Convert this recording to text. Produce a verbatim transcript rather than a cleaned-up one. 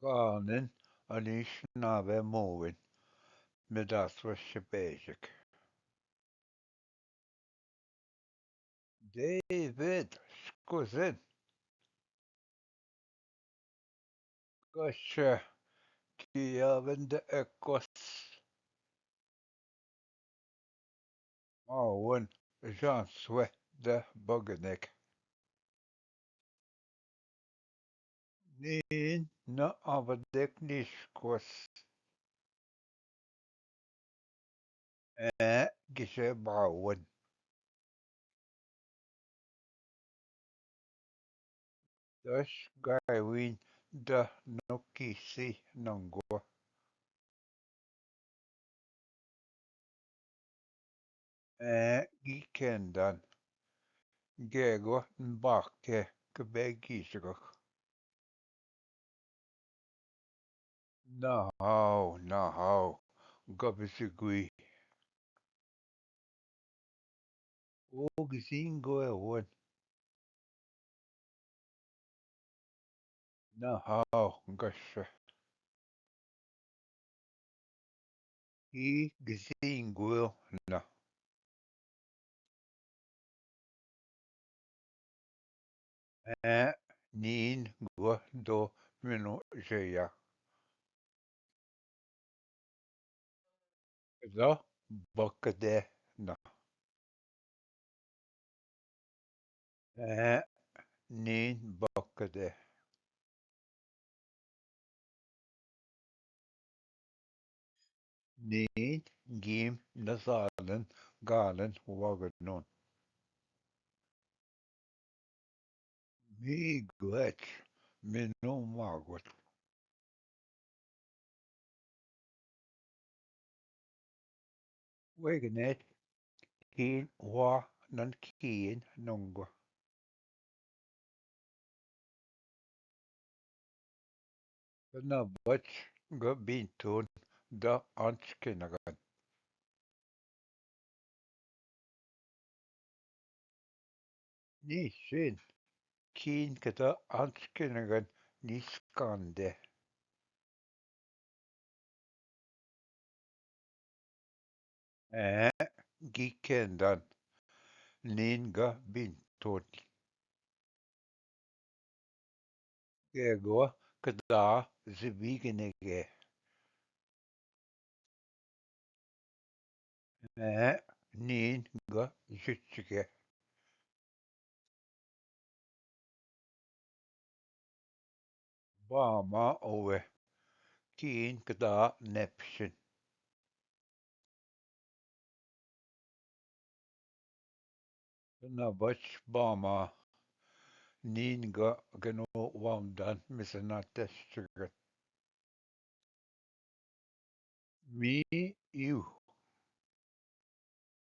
गानन अनीश नावे मोविन, मिदास वश्य पेजक। David Skuzin. Gosha Kiavend Ekos. Mawen Jean Swe de Bognek. Nin na avdek niskos. E gise bawen. Dash gaiwin da nokisi nangwa. E gikendan. Gego nbake kbegi shigak. Nahau, nahau, gabisi gui. O gisingo e wan. Nahau, gasha. I gisingo na. E nin go do minu jeya. Kdo bakde na. E nin bakde. Nin gim nazalan galan wagnon. Mi gwet minu magot. Wegnet kin wa nan kin nungo. Na bach ga bintun da anskinagan. Nisin kin kata anskinagan niskande. E gikendan ninga bintot. Gego kda zibignege. E ninga zichge. Bama ove kin kda nepshin. Na bach bama ninga geno wamdan misena teschigat. Mi